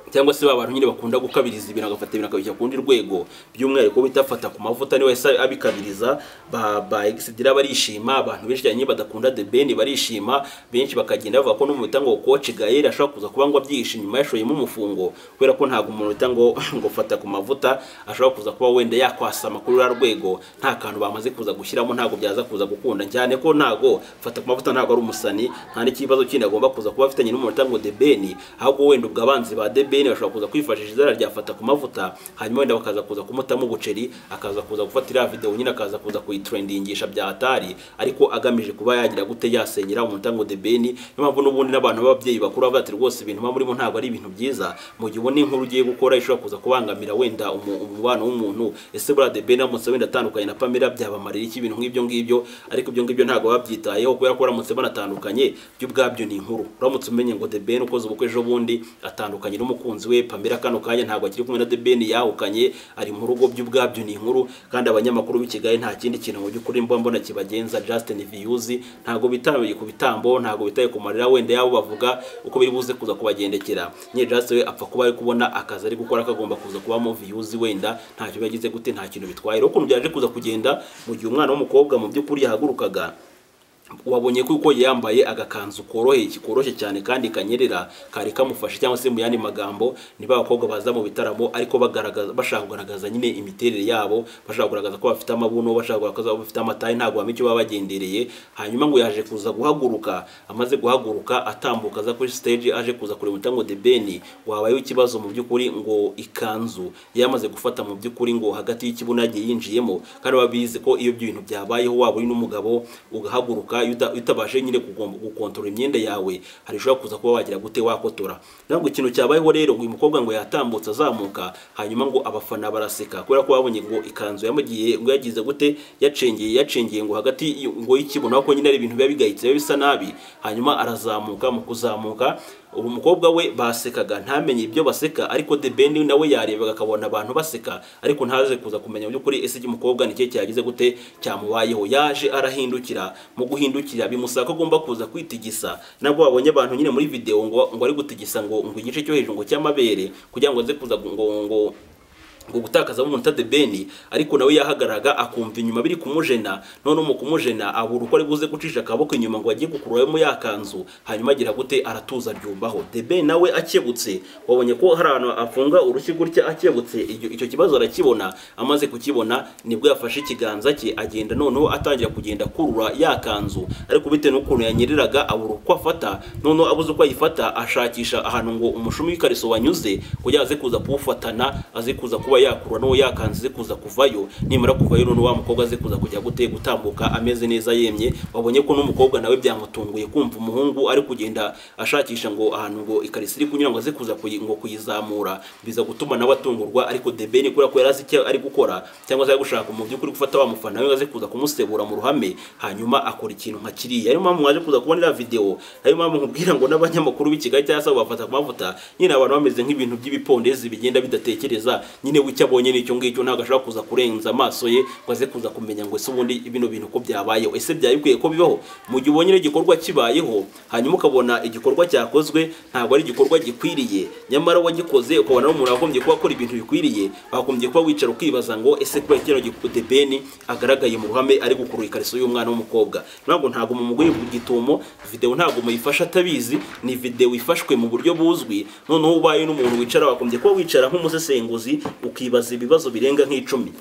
cyangwa se abantu nyine bakunda gukabiriza ibintu agafata ibintu akabishyira ku rundi rwego, by'umwihariko bitafata ku mavuta niwe wese abikabiriza, ba Exidira barishima, abantu benshi cyane badakunda The Ben barishima, benshi bakagenda bavuga ko n'umuntu ngo Coach Gael ashobora kuza kuba ngo abyihishe inyuma yashoyemo umufungo, kubera ko ntago umuntu bita ngo fata ku mavuta ashobora kuza kuba wenda yakwasama kuri rwa rwego nta kantu bamaze kuza gushyiramo, ntago byaza kuza gukunda cyane ko ntago fata ku mavuta ntago ari umusani, nta n'ikibazo kindi agomba kuza kuba afitanye n'umuntu ngo The Ben, ahubwo wenda ubwo abanzi ba The Ben bashobora kuza kwifashisha izara rya fata ku mavuta, hanyuma wenda bakaza kuza kumutamo ubuceri, akaza kuza gufatira video nyine akaza kuza kuyitrendingisha bya hatari, ariko agamije kuba yagira gute yasenyera umuntu ngo The Ben. Niyo mpamvu n'ubundi n'abantu b'ababyeyi bakuru bavuga ati rwose ibintu murimo ntabwo ari ibintu byiza, mu gihe ubona inkuru ugiye gukora ishobora kuza kubangamira wenda umubano w'umuntu. Ese buriya The Ben aramutse wenda atandukanye na Pamela byabamarira iki ibintu nk'ibyo ngibyo? Ariko ibyo ngibyo ntabwo babyitayeho kubera ko baramutse banatandukanye byo ubwabyo ni inkuru. Uramutse umenye ngo The Ben ukoze ubukwe ejo bundi atandukanye n'umukunzi we Pamela, kano kanya ntabwo akiri kumwe na The Ben, yahukanye ari mu rugo, by'ubwabyo ni inkuru. Kandi abanyamakuru b'i Kigali nta kindi kintu mu by'ukuri mbona kibagenza Justin Views, ntabwo bitaye ku bitambo, ntabwo bitaye ku marira wenda yabo bavuga uko biri buze kuza kubagendekera. Nye Justin we apfa kuba ari kubona akazi ari gukora kagomba kuza kubamo views, wenda ntacyo yagize gute, nta kintu bitwaye. Rero ukuntu byaje kuza kugenda mu gihe umwana w'umukobwa mu by'ukuri yahagurukaga, wabonye ko yambaye agakanzu koroshye cyane kandi kanyerera kari kamufashe, cyangwa se mu yandi magambo niba abakobwa baza mu bitaramo ariko bagaragaza bashaka kugaragaza nyine imiterere yabo, bashaka kugaragaza ko bafite amabuno, bashaka kugaragaza ko bafite amataye, ntabwo bamenye icyo baba bagendereye. Hanyuma ngo yaje kuza guhaguruka, amaze guhaguruka atambuka aza kuri stage aje kuza kureba umutango The Ben, wabayeho ikibazo mu by'ukuri ngo ikanzu yamaze gufata mu by'ukuri ngo hagati y'ikibuno yagiye yinjiyemo, kandi babizi ko iyo ibintu byabayeho waba uri n'umugabo ugahaguruka utabashe nyine gukontorora imyenda yawe, hari ushobora kuza kuba wagira gute wakotora. Ntabwo ikintu cyabayeho rero ngo uyu mukobwa ngo yatambutse azamuka, hanyuma ngo abafana baraseka kubera ko babonye ngo ikanzu yamugiye ngo yagize gute yacengeye ngo hagati ngo y'ikibuno, ko nyine ari ibintu biba bigayitse biba bisa nabi. Hanyuma arazamuka, mu kuzamuka ubu umukobwa we basekaga ntamenye ibyo baseka, ariko The Ben nawe yarebaga akabona abantu baseka ariko ntaze kuza kumenya mu by'ukuri ese umukobwa ni cye cyagize gute cyamubayeho. Yaje arahindukira, mu guhindukira bimusaba ko agomba kuza kwitigisa, nabwo babonye abantu nyine muri video ngo ari gutigisa ngo igice cyo hejuru ngo cy'amabere kugira ngo aze kuza ngo Ngo gutakaza umuntu The Ben, ariko nawe yahagaraga akumva inyuma biri kumujena. None mu kumujena abura uko ari buze gucisha akaboko inyuma ngo agiye gukuramo yakanzu, hanyuma agira gute, aratuza aryumbaho. The Ben nawe akebutse, wabonye ko hari ahantu afunga urushyi gutya akebutse, icyo kibazo arakibona. Amaze kukibona nibwo yafashe ikiganza cye agenda noneho atangira kugenda kurura yakanzu, ariko bitewe n'ukuntu yanyereraga abura uko afata. Noneho abuze uko ayifata, ashakisha ahantu ngo umushumi w'ikariso wanyuze kugira aze kuza kuwufatana, aze kuza kuba yakurura n'uwo yakanzu aze kuza kuvayo. Nimara kuvayo none wa mukobwa aze kuza kujya gute, gutambuka ameze neza yemye. Wabonye ko n'umukobwa nawe byamutunguye kumva umuhungu ari kugenda ashakisha ngo ahantu ngo ikariso iri kunyura ngo aze kuza ngo kuyizamura, biza gutuma nawe atungurwa. Ariko The Ben kubera ko yari azi icyo ari gukora cyangwa se ari gushaka mu by'ukuri gufata wa mufana we aze kuza kumusebura mu ruhame, hanyuma akora ikintu nka kiriya. Ariyo mpamvu mwaje kuza kubona iriya video, ariyo mpamvu nkubwira ngo n'abanyamakuru b'i Kigali cyangwa se bafata ku mavuta nyine, abantu bameze nk'ibintu by'ibipondezi bigenda bidatekereza nyine, wicyo abonye n'icyo ngicyo ntabwo ashobora kuza kurenza amaso ye ngo aze kuza kumenya ngo ese ubundi bino bintu ko byabayeho, ese byari bikwiye ko bibaho. Mu gihe ubonye igikorwa kibayeho hanyuma ukabona igikorwa cyakozwe ntabwo ari igikorwa gikwiriye, nyamara wagikoze ukabona n'umuntu wagombye kuba akora ibintu bikwiriye, wagombye kuba wicara ukibaza ngo ese kubera kino The Ben agaragaye mu ruhame ari gukurura ikariso y'umwana w'umukobwa. Ntabwo mumuguye ku gitumo, video ntabwo muyifasha atabizi, ni video ifashwe mu buryo buzwi. Noneho ubaye n'umuntu wicara wagombye kuba wicara nk'umusesenguzi ukibaza ibibazo birenga nk'icumi.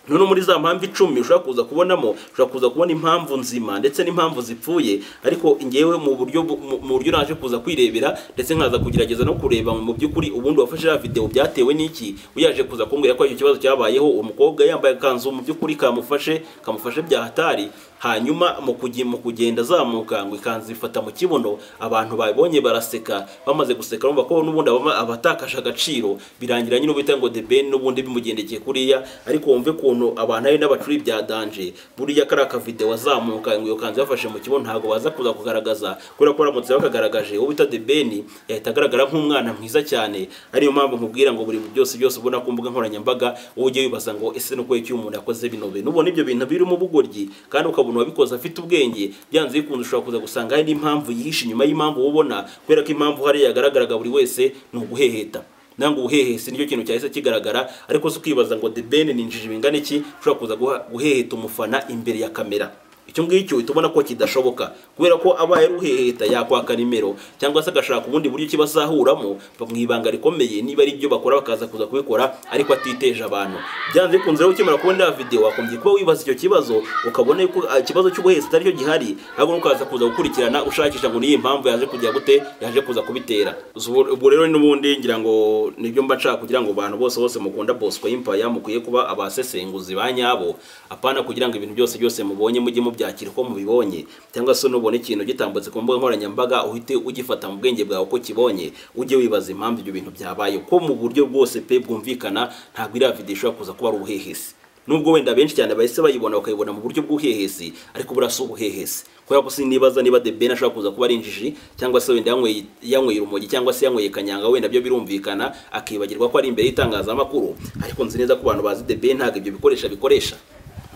None muri za mpamvu 10 ushobora kuza kubonamo, ushobora kuza kubona impamvu nzima ndetse n'impamvu zipfuye. Ariko ngewe mu buryo naje kuza kwirebera ndetse nkaza kugerageza no kureba mu by'ukuri ubundi wafashe ya video byatewe n'iki, uyaje kuza kumbwira ko icyo kibazo cyabayeho, umukobwa yambaye ikanzu mu by'ukuri kamufashe bya hatari, hanyuma mu kugenda azamuka ngo ikanzu ifata mu kibuno, abantu babonye baraseka, bamaze guseka bumva ko n'ubundi abatakasha agaciro, birangira nyine ubita ngo The Ben n'ubundi bimugendekeye kuriya. Ariko wumve kuntu abantu ari n'abacuri bya danger, buriya kari aka video azamuka ngo iyo kanzu yafashe mu kibuno ntago baza kuza kugaragaza, kubera ko baramutse bakagaragaje uwo bita The Ben yahita agaragara nk'umwana mwiza cyane. Ariyo mpamvu nkubwira ngo buri byose byose ubona ku mbuga nkoranyambaga ujye wibaza ngo ese nuko iki umuntu yakoze bino bintu, ubona ibyo bintu biri mu bugoryi kandi ukabona wabikoze afite ubwenge, byanze bikunze ushobora kuza gusanga hari n'impamvu yihishe inyuma y'impamvu ubona, kubera ko impamvu hari yagaragaraga buri wese ni uguheheta. Nango ubuhehesi nicyo kintu cyahise kigaragara. Ariko se ukibaza ngo The Ben ni injiji bingana iki ushobora kuza guheheta umufana imbere ya kamera, icyo ngicyo utubona ko kidashoboka, kubera ko abaye ruheheta yakwaka nimero cyangwa se agashaka ubundi buryo kibazahuramo mu ibanga rikomeye, niba ari ibyo bakora bakaza kuza kubikora ariko atiteje abantu. Byanze bikunze rero ukimara kubona video wakombye kuba wibaza icyo kibazo, ukabona ko ikibazo cy'ubuhehesi atari cyo gihari, ahubwo ukaza kuza gukurikirana ushakisha ngo niyi mpamvu yaje kujya gute, yaje kuza kubitera. Ubwo rero n'ubundi ngira ngo nibyo mba nshaka kugira ngo abantu bose mukunda Bosco Empire mukwiye kuba abasesenguzi ba nyabo, apana kugira ngo ibintu byose byose mubonye mujye mubyakira ko mubibonye, cyangwa se nubona ikintu gitambutse ku mbuga nkoranyambaga uhite ugifata mu bwenge bwawe uko kibonye, ujye wibaza impamvu ibyo bintu byabaye, ko mu buryo bwose pe bwumvikana ntabwo iriya video ishobora kuza kuba ari ubuhehesi. Nubwo wenda benshi cyane bahise bayibona bakayibona mu buryo bw'ubuhehesi, ariko burasa ubuhehesi, kubera ko sinibaza niba The Ben ashobora kuza kuba ari injiji cyangwa se wenda yanyweye urumogi cyangwa se yanyweye kanyanga, wenda byo birumvikana akibagirwa ko ari imbere y'itangazamakuru. Ariko nzi neza ko abantu bazi The Ben ntabwo ibyo bikoresha bikoresha.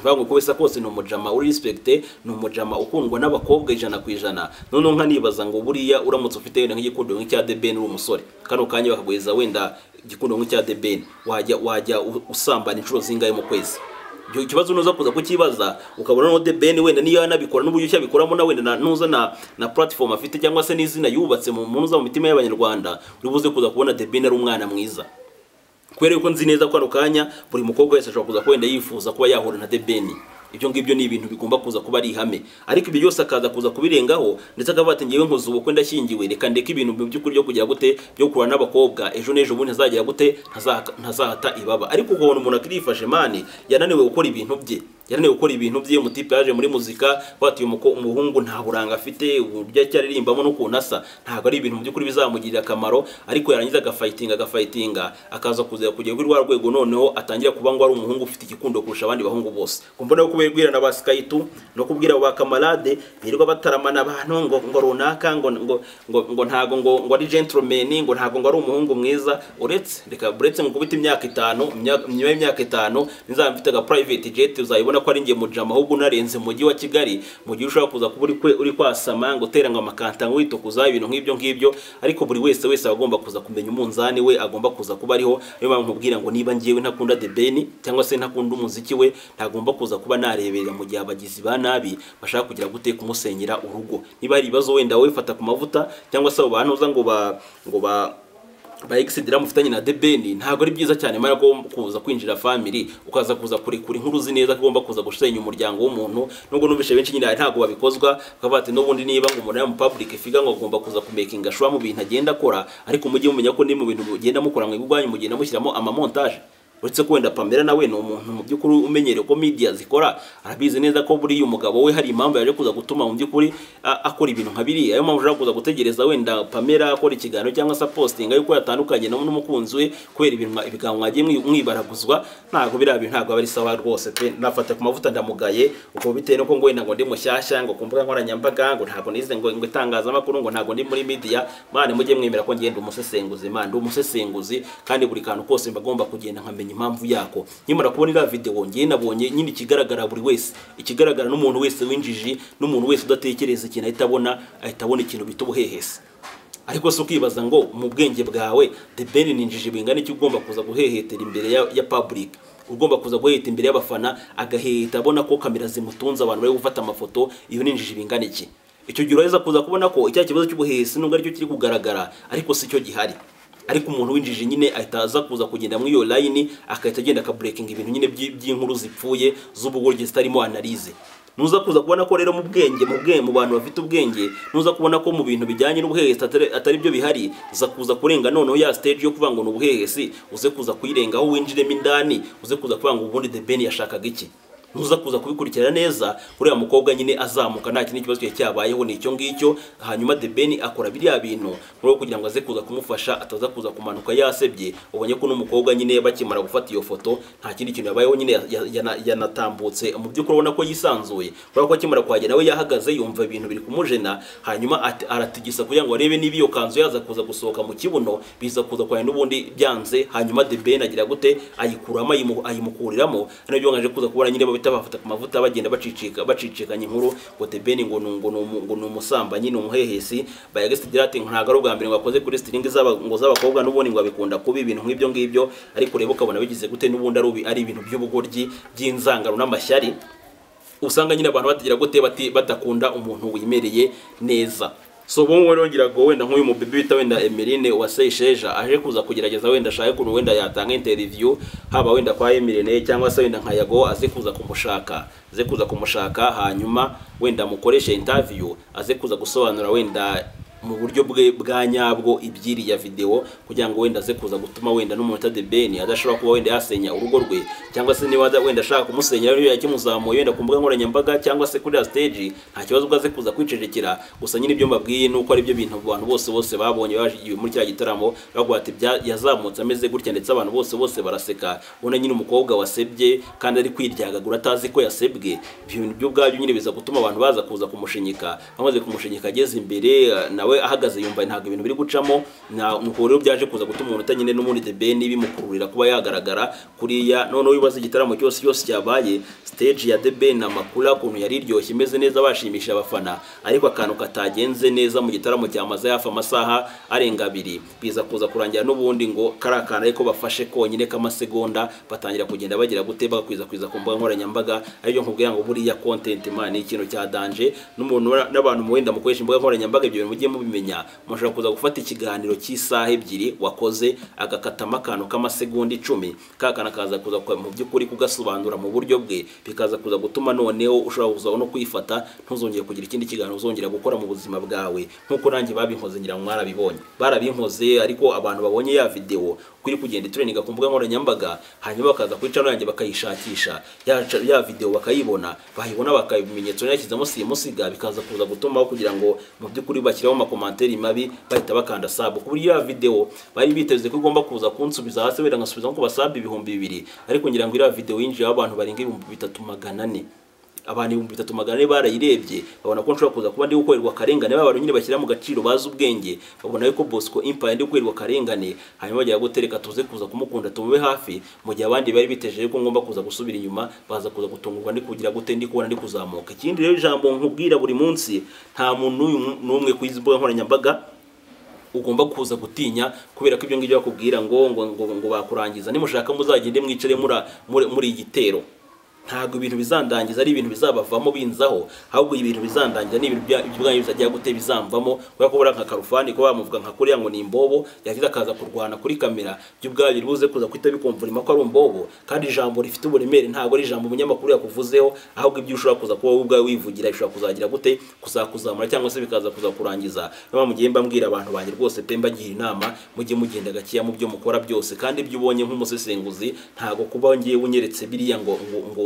Mvango ko wese kose ni umujama uri respect, ni umujama ukundwa n'abakobwa 100%. None nka nibaza ngo buriya uramutse ufite wenda nk'igikundo nk'icya The Ben uri umusore, kano kanya bakaguheza wenda igikundo nk'icya The Ben, wajya usambana inshuro zingahe mu kwezi? Ibyo kibazo unoza kuza kukibaza ukabona no The Ben wenda niyo yanabikora n'uburyo cyabikoramo na wenda nuza na platform afite cyangwa se n'izina yubatse mu munuza mu mitima y'abanyarwanda, uri buze kuza kubona The Ben ari umwana mwiza. Kubera yuko nzi neza ko kano kanya buri mukobwa wese ashobora kuza kwenda yifuza kuba yahura na The Ben. Ibyo ngibyo ni ibintu bigomba kuza kuba ari ihame, ariko ibyo byose akaza kuza kubirengaho ndetse akavuga ati ngewe nkoze ubukwe ndashyingiwe, reka ndeke ibintu by'ukuri byo kugira gute byo kurana n'abakobwa, ejo n'ejo bundi ntazagira gute, ntazahata ibaba. Ariko ukabona umuntu akirifashe mani yananiwe gukora ibintu bye, yananiwe gukora ibintu bye. Umutipe yaje muri muzika batuye umuhungu nta buranga afite, uburyo acyaririmbamo n'ukuntu asa ntabwo ari ibintu by'ukuri bizamugirira akamaro, ariko yarangiza agafightinga akaza kuza kugera kuri rwa rwego noneho atangira kuba ngo ari umuhungu ufite igikundo kurusha abandi bahungu bose. Kumva no kubwira na basikaitu no kubwira ba kamarade birirwa bataramana abantu ngo runaka ngo ngo ngo ntago ngo ari gentleman, ngo ntago ngo ari umuhungu mwiza. Uretse reka buretse ngo kubita imyaka 5, nyuma y'imyaka 5 nizaba mfite ga private jet uzayibona mbona ko ari nge mujama ahubwo narenze mu mujyi wa Kigali, mu gihe ushobora kuza kuba uri kwasama ngo utera ngo amakanta ngo witukuza ibintu nk'ibyo ngibyo. Ariko buri wese wese agomba kuza kumenya umunzani we agomba kuza kuba ariho. Niyo mpamvu nkubwira ngo niba ngiyewe ntakunda The Ben cyangwa se ntakunda umuziki we, ntagomba kuza kuba nareberera mu gihe abagizi ba nabi bashaka kugira gute kumusenyera urugo. Niba hari ibibazo wenda wowe fata ku mavuta cyangwa se abo bantu uza ngo ba Exidira mufitanye na The Ben, ntago ari byiza cyane mara ko kuza kwinjira family ukaza kuza kurekura inkuru uzi neza ko ugomba kuza gusenya umuryango w'umuntu. Nubwo numvishe benshi nyine ntago babikozwa, bakavuga ati n'ubundi niba ngo umuntu ari mu public figure ngo agomba kuza kumakinga sure mu bintu agenda akora, ariko mujye mumenya ko ni mu bintu mugenda mukora mwe ubwanyu mugenda mushyiramo ama montage. Uretse ko wenda Pamela nawe ni umuntu mu by'ukuri umenyereye ko media zikora, arabizi neza ko buri umugabo we hari impamvu yaje kuza gutuma mu by'ukuri akora ibintu nka biriya. Ayo mpamvu ushobora kuza gutegereza wenda Pamela akora ikiganiro cyangwa se postinga yuko yatandukanye n'umukunzi we kubera ibintu ibigango mwagiye mwibaraguzwa. Ntago biriya bintu ntago ari sawa rwose pe. Nafata ku mavuta ndamugaye uko bitewe nuko ngo wenda ngo ndi mushyashya ngo ku mbuga nkoranyambaga ngo ntago nize ngo itangazamakuru ngo ntago ndi muri media. Mane mujye mwemera ko ngenda umusesenguzi, man ndi umusesenguzi kandi buri kantu kose mbagomba kugenda nkamenya impamvu yako. Nyamara kubona ira video ngiye nabonye nyine ikigaragara buri wese, ikigaragara n'umuntu wese winjiji n'umuntu wese udatekereza ikintu ahita abona ikintu bita ubuhehesi. Ariko se ukibaza ngo mu bwenge bwawe The Ben ni injiji bingana iki ugomba kuza guhehetera imbere ya public, ugomba kuza guheta imbere y'abafana agaheta abona ko kamera zimutunze abantu bari gufata amafoto, iyo ni injiji bingana iki? Icyo gihe uraheza kuza kubona ko icya kibazo cy'ubuhehesi nubwo aricyo kiri kugaragara ariko si cyo gihari. Ariko umuntu winjije nyine ahita aza kuza kugenda muri iyo line akahita agenda akabreaking ibintu nyine by'inkuru zipfuye z'ubugoryi zitarimo analyse. Nuza kuza kubona ko rero mu bwenge mu bantu bafite ubwenge, nuza kubona ko mu bintu bijyanye n'ubuhehesi atari byo bihari, uza kuza kurenga noneho ya stage yo kuvuga ngo ni ubuhehesi, uze kuza kuyirengaho winjiremo indani, uze kuza kuvuga ngo ubundi The Ben yashakaga iki. Nuza kuza kubikurikirana neza uriya mukobwa nyine azamuka nta kindi kibazo cyabayeho ni icyo ngicyo. Hanyuma The Ben akora biriya bintu muri kugira ngo aze kuza kumufasha ataza kuza kumanuka yasebye. Ubonye ko n'umukobwa nyine bakimara gufata iyo foto nta kindi kintu yabayeho nyine yanatambutse mu by'ukuri ubona ko yisanzuye, kubera ko akimara kuhagera nawe yahagaze yumva ibintu biri kumujena, hanyuma aratigisa kugira ngo arebe niba iyo kanzu yaza kuza gusohoka mu kibuno, biza kuza kwa n'ubundi byanze. Hanyuma The Ben agira gute ayikuramo ayimukuriramo, nabyo ngaje kuza kubona nyine bafata ku mavuta bagenda bacicikanya inkuru ngo The Ben ngo ngo umusambanyi ni umuhehesi. Bayagestigira ati ntago ari ubwa mbere ngo akoze kuri string zaba ngo z'abakobwa n'ubundi ngo abikunda kuba ibintu nk'ibyo ngibyo, ariko rero ukabona bigize gute n'ubundi ari ibintu by'ubugoryi by'inzangano n'amashyari. Usanga nyine abantu batagira gute badakunda umuntu wimereye neza. So bo rero ngira ngo wenda nk'uyu mubebe bita wenda Emeline wa Seyisheja aje kuza kugerageza wenda ashaka kuntu wenda yatanga interview haba wenda kwa Emeline cyangwa se wenda nka Yago aze kuza kumushaka, hanyuma wenda mukoreshe interview aze kuza gusobanura wenda mu buryo bwe bwa nyabwo ibyiri ya video kugira ngo wenda aze kuza gutuma wenda n'umuntu The Ben adashobora kuba wenda yasenya urugo rwe, cyangwa se niba wenda ashaka kumusenyera rero yakimuzamuye wenda ku mbuga nkoranyambaga cyangwa se kuri stage nta kibazo ubwo aze kuza kwicecekera. Gusa nyine ibyo mbabwiye nuko ari byo bintu abantu bose babonye baje muri cya gitaramo bavuga ati yazamutse ameze gutya, ndetse abantu bose baraseka. Ubona nyine umukobwa wasebye kandi ari kwiryagagura atazi ko yasebwe. Ibyo bintu byo ubwabyo nyine biza gutuma abantu baza kuza kumushinyika, bamaze kumushinyika ageze imbere nawe ahagaze yumva ntago ibintu biri gucamo. Nuko rero byaje kuza gutuma umuntu utanyine n'ubundi The Ben bimukururira kuba yagaragara kuriya. None wibaza igitaramo cyose cyabaye stage ya The Ben na Makula kuntu yari iryoshye imeze neza bashimisha abafana, ariko akantu katagenze neza mu gitaramo cyamaze hafi amasaha arenga abiri biza kuza kurangira n'ubundi ngo karakana ariko bafashe konyine k'amasegonda batangira kugenda bagira gute bagakwiza ku mbuga nkoranyambaga. Aribyo nkubwira ngo buriya content man ikintu cya danger n'umuntu n'abantu wenda mukoresha imbuga nkoranyambaga ibyo bintu mujye mubimenya. Mushobora kuza gufata ikiganiro cy'isaha ebyiri wakoze agakatama akantu k'amasegonda 10 kakana kaza kuza mu by'ukuri kugasobanura mu buryo bwe, bikaza kuza gutuma noneho ushobora kuza no kwifata ntuzongere kugira ikindi kiganiro uzongera gukora mu buzima bwawe. Nkuko nanjye babinkoze ngira mwarabibonye barabinkoze, ariko abantu babonye ya video kuri kugenda training ku mbuga nkoranyambaga hanyuma bakaza kuri channel yanjye bakayishakisha ya video bakayibona, bayibona bakabimenyetso nashyizemo simusiga, bikaza kuza gutuma kugira ngo mu by'ukuri bashyiraho amakomanteri mabi bahita bakanda sub. Kuri ya video bari biteze ko igomba kuza kunsubiza hasi wenda ngasubiza nko basub 2000, ariko ngira ngo iriya video yinjiye abantu barenga 3400. Abantu 3400 barayirebye, babona ko nshobora kuza kuba ndi gukorerwa akarengane. Abantu nyine bashyira mu gaciro bazi ubwenge, babona yuko Bosco Empire ndi gukorerwa akarengane, hanyuma bajya gutereka tuze kuza kumukunda tumube hafi, mu gihe abandi bari biteje yuko ngomba kuza gusubira inyuma, baza kuza gutungurwa ndi kugira gute, ndi kubona ndi kuzamuka. Ikindi rero ijambo nkubwira buri munsi, nta muntu n'umwe ku mbuga nkoranyambaga ugomba kuza gutinya, kubera ko ibyo ngibyo bakubwira ngo ngo ngo bakurangiza. Nimushaka muzagende mwicare muri igitero, ntabwo ibintu bizandangiza ari ibintu bizabavamo binzaho, ahubwo ibintu bizandangiza ni ibintu by'ubwanyu bizajya gute bizamvamo. Kubera ko nka Karufani ko bamuvuga nka kuriya ngo ni imbobo, yagize akaza kurwana kuri kamera, by'ubwanyu ribuze kuza kwita bikomvurima ko ari umbobo, kandi ijambo rifite uburemere ntabwo ari ijambo umunyamakuru yakuvuzeho, ahubwo ibyo ushobora kuza kuba wowe ubwawe wivugira bishobora kuzagira gute kuzakuzamura cyangwa se bikaza kuzakurangiza. Niyo mugiye mbambwira abantu banjye rwose pe, mbagira inama mujye mugenda gakiya mu byo mukora byose, kandi ibyo ubonye nk'umusesenguzi ntago kuba ngiye unyeretse biriya ngo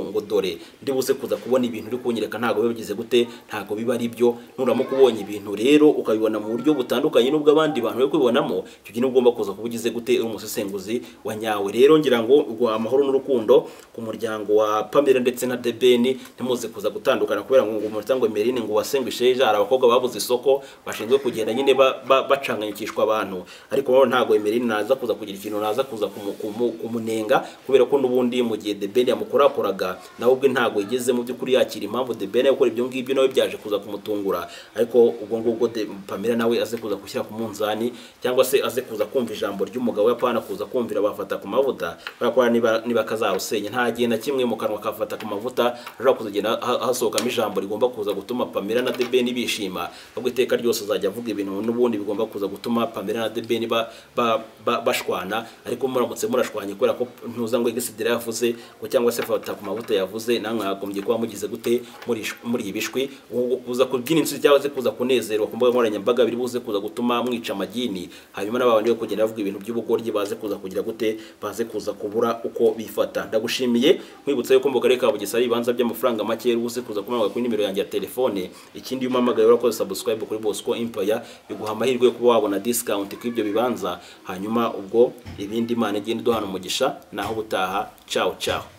ngo dore ndibuze kuza kubona ibintu uri kunyereka, ntago biba bigize gute, ntago biba ari byo. Nuramuka ubonye ibintu rero ukabibona mu buryo butandukanye n'ubwo abandi bantu bari kubibonamo, icyo gihe ugomba kuza kuba ugize gute, uri umusesenguzi wa nyawe. Rero ngira ngo ubwo amahoro n'urukundo ku muryango wa Pamela ndetse na The Ben, ntimuze kuza gutandukana kubera ngo umuryango Emeline ngo wasengwe isheja. Hari abakobwa babuze isoko bashinzwe kugenda nyine bacanganyikishwa abantu, ariko rero ntago Emeline naza kuza kugira ikintu naza kuza kumunenga, kubera ko n'ubundi mu gihe The Ben yamukorakoraga nawe ubwe ntago yigeze mu by'ukuri yakira impamvu The Ben yakora ibyo ngibyo, nawe byaje kuza kumutungura. Ariko ubwo ngubwo Pamela nawe aze kuza gushyira ku munzani, cyangwa se aze kuza kumva ijambo ry'umugabo we, apana kuza kumvira bafata ku mavuta, kubera ko niba kazarusenya nta gihe na kimwe mu kanwa kafata ku mavuta ashobora kuzagenda hasohokamo ijambo rigomba kuza gutuma Pamela na The Ben bishima, ahubwo iteka ryose azajya avuga ibintu n'ubundi bigomba kuza gutuma Pamela na The Ben bashwana. Ariko muramutse murashwanye kubera ko ntuza ngo Egisidira yavuze ngo cyangwa se fata ku mavuta yavuze, namwe mwagombye kuba mugize gute muri ibishwi kuza kubyina inzu cyangwa se kuza kunezerwa ku mbuga nkoranyambaga, biri buze kuza gutuma mwica amagini, hanyuma n'abandi bo kugenda bavuga ibintu by'ubugoryi baze kuza kugira gute, baze kuza kubura uko bifata. Ndagushimiye, nkwibutsa yuko mu karere ka Bugesera ibibanza by'amafaranga make buze kuza kumpamagara kuri nimero yanjye ya telefone. Ikindi iyo umpamagaye urakoze subscribe kuri Bosco Empire, biguha amahirwe yo kuba wabona discount ku ibyo bibanza, hanyuma ubwo ibindi Imana igenda iduhana umugisha. Naho ubutaha, ciao ciao.